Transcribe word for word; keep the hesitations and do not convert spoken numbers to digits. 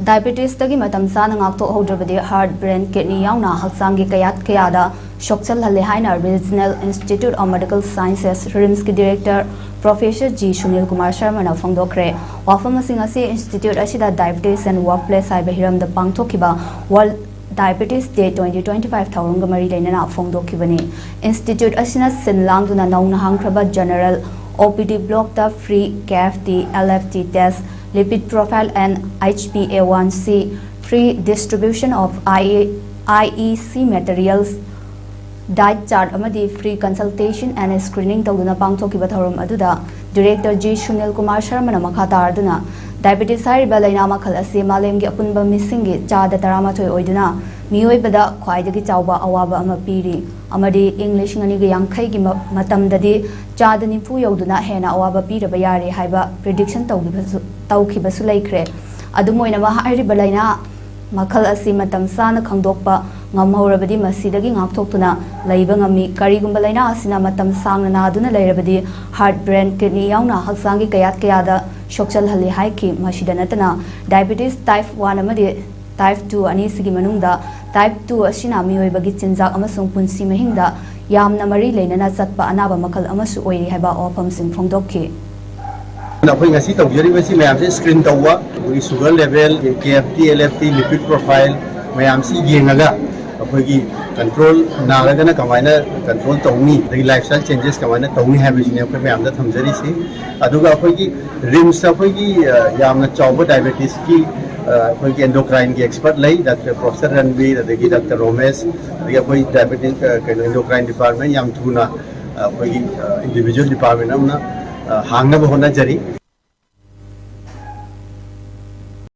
Diabetesꯇꯒꯤ ꯃꯇꯝ ꯆꯥꯅ ꯉꯥꯛꯊꯣꯛꯍꯧꯗ꯭ꯔꯕꯗꯤ heart, brain, kidney ꯌꯥꯎꯅ ꯍꯛꯆꯥꯡꯒꯤ ꯀꯌꯥꯠ ꯀꯌꯥꯗ ꯁꯣꯛꯆꯜꯍꯜꯂꯦ ꯍꯥꯏꯅ Regional Institute of Medical Sciences, RIMSꯀꯤ Director Professor G Sunil Kumar ꯁꯔꯃꯅ ꯐꯣꯡꯗꯣꯛꯈ꯭ꯔꯦ꯫ ꯋꯥꯐꯝꯁꯤꯡ ꯑꯁꯤ institute ꯑꯁꯤꯗ Diabetes and Workplace ꯍꯥꯏꯕ ꯍꯤꯔꯝꯗ ꯄꯥꯡꯊꯣꯛꯈꯤꯕ World Diabetes Day twenty twenty-five ꯊꯧꯔꯝꯒ ꯃꯔꯤ ꯂꯩꯅꯅ ꯐꯣꯡꯗꯣꯛꯈꯤꯕꯅꯤ꯫ Institute ꯑꯁꯤꯅ ꯁꯤꯟ ꯂꯥꯡꯗꯨꯅ ꯅꯧꯅ ꯍꯥꯡꯈ꯭ꯔꯕ General OPD blockꯇ free KFT, LFT test, lipid profile and HbA one c, free distribution of IEC materials, diet chart ꯑꯃꯗꯤ free consultation and screening ꯇꯧꯗꯨꯅ ꯄꯥꯡꯊꯣꯛꯈꯤꯕ ꯊꯧꯔꯝ ꯑꯗꯨꯗ Director G ꯁꯨꯅꯤꯜ ꯀꯨꯃꯥꯔ ꯁꯔꯃꯅ ꯃꯈꯥ ꯇꯥꯔꯗꯨꯅ, Diabetes ꯍꯥꯏꯔꯤꯕ ꯂꯩꯅꯥ ꯃꯈꯜ ꯑꯁꯤ ꯃꯥꯂꯦꯝꯒꯤ ꯑꯄꯨꯟꯕ ꯃꯤꯁꯤꯡꯒꯤ ꯆꯥꯗ ꯇꯔꯥꯃꯥꯊꯣꯏ ꯑꯣꯏꯗꯨꯅ ꯃꯤꯑꯣꯏꯕꯗ ꯈ꯭ꯋꯥꯏꯗꯒꯤ ꯆꯥꯎꯕ ꯑꯋꯥꯕ ꯑꯃ ꯄꯤꯔꯤ ꯑꯃꯗꯤ ꯏꯪ ꯂꯤꯁꯤꯡ ꯑꯅꯤꯒ ꯌꯥꯡꯈꯩꯒꯤ ꯃ-, ꯃꯇꯝꯗꯗꯤ ꯆꯥꯗ ꯅꯤꯐꯨ ꯌꯧꯗꯨꯅ ꯍꯦꯟꯅ ꯑꯋꯥꯕ ꯄꯤꯔꯕ ꯌꯥꯔꯦ ꯍꯥꯏꯕ prediction ꯇꯧꯈꯤꯕꯁꯨ, ꯇꯧꯈꯤꯕꯁꯨ ꯂꯩꯈ꯭ꯔꯦ꯫ ꯑꯗꯨꯝ ꯑꯣꯏꯅꯃꯛ, ꯍꯥꯏꯔꯤꯕ ꯂꯩꯅꯥ ꯃꯈꯜ ꯑꯁꯤ ꯃꯇꯝ ꯆꯥꯅ ꯈꯪꯗꯣꯛꯄ ꯉꯝꯍꯧꯔꯕꯗꯤ ꯃꯁꯤꯗꯒꯤ ꯉꯥꯛꯊꯣꯛꯇꯨꯅ ꯂꯩꯕ ꯉꯝꯃꯤ꯫ ꯀꯔꯤꯒꯨꯝꯕ ꯂꯩꯅꯥ ꯑꯁꯤꯅ ꯃꯇꯝ ꯁꯥꯡꯅ ꯅꯥꯗꯨꯅ ꯂꯩꯔꯕꯗꯤ heart, brain, kidney ꯌꯥꯎꯅ ꯍꯛꯆꯥꯡꯒꯤ ꯀꯌꯥꯠ ꯀꯌꯥꯗ ꯁꯣꯛꯆꯜꯍꯜꯂꯤ ꯍꯥꯏꯈꯤ꯫ ꯃꯁꯤꯗ ꯅꯠꯇꯅ, Diabetes type one ꯑꯃꯗꯤ type two ꯑꯅꯤꯁꯤꯒꯤ ꯃꯅꯨꯡꯗ type two ꯑꯁꯤꯅ ꯃꯤꯑꯣꯏꯕꯒꯤ ꯆꯤꯟꯖꯥꯛ ꯑꯃꯁꯨꯡ ꯄꯨꯟꯁꯤ ꯃꯍꯤꯡꯗ ꯌꯥꯝꯅ ꯃꯔꯤ ꯂꯩꯅꯅ ꯆꯠꯄ ꯑꯅꯥꯕ ꯃꯈꯜ ꯑꯃꯁꯨ ꯑꯣꯏꯔꯤ ꯍꯥꯏꯕ ꯋꯥꯐꯝꯁꯤꯡ ꯐꯣꯡꯗꯣꯛꯈꯤ꯫ ꯑꯩꯈꯣꯏ ꯉꯁꯤ ꯇꯧꯖꯔꯤꯕꯁꯤ ꯃꯌꯥꯝꯁꯦ screen ꯇꯧꯕ, ꯑꯩꯈꯣꯏꯒꯤ sugar level, KFT, LFT, lipid profile ꯃꯌꯥꯝꯁꯤ ꯌꯦꯡꯉꯒ ꯑꯩꯈꯣꯏꯒꯤ control, ꯅꯥꯔꯒꯅ ꯀꯃꯥꯏꯅ control ꯇꯧꯅꯤ, ꯑꯗꯒꯤ lifestyle changes ꯀꯃꯥꯏꯅ ꯇꯧꯅꯤ ꯍꯥꯏꯕꯁꯤꯅꯦ ꯑꯩꯈꯣꯏ ꯃꯌꯥꯝꯗ ꯊꯝꯖꯔꯤꯁꯤ꯫ ꯑꯗꯨꯒ ꯑꯩꯈꯣꯏꯒꯤ RIMSꯇ ꯑꯩꯈꯣꯏꯒꯤ, ꯑ, ꯌꯥꯝꯅ ꯆꯥꯎꯕ diabetesꯀꯤ, ꯑ, ꯑꯩꯈꯣꯏꯒꯤ endocrineꯒꯤ expert ꯂꯩ, Doctor Professor ꯔꯟꯕꯤꯔ, ꯑꯗꯒꯤ Doctor ꯔꯣꯃꯦꯁ, ꯑꯗꯒꯤ ꯑꯩꯈꯣꯏ diabetes, ꯑ, ꯀꯩꯅꯣ, endocrine department ꯌꯥꯝ ꯊꯨꯅ, ꯑ, ꯑꯩꯈꯣꯏꯒꯤ, ꯑ, individual department ꯑꯃꯅ, ꯑ, ꯍꯥꯡꯅꯕ ꯍꯣꯠꯅꯖꯔꯤ꯫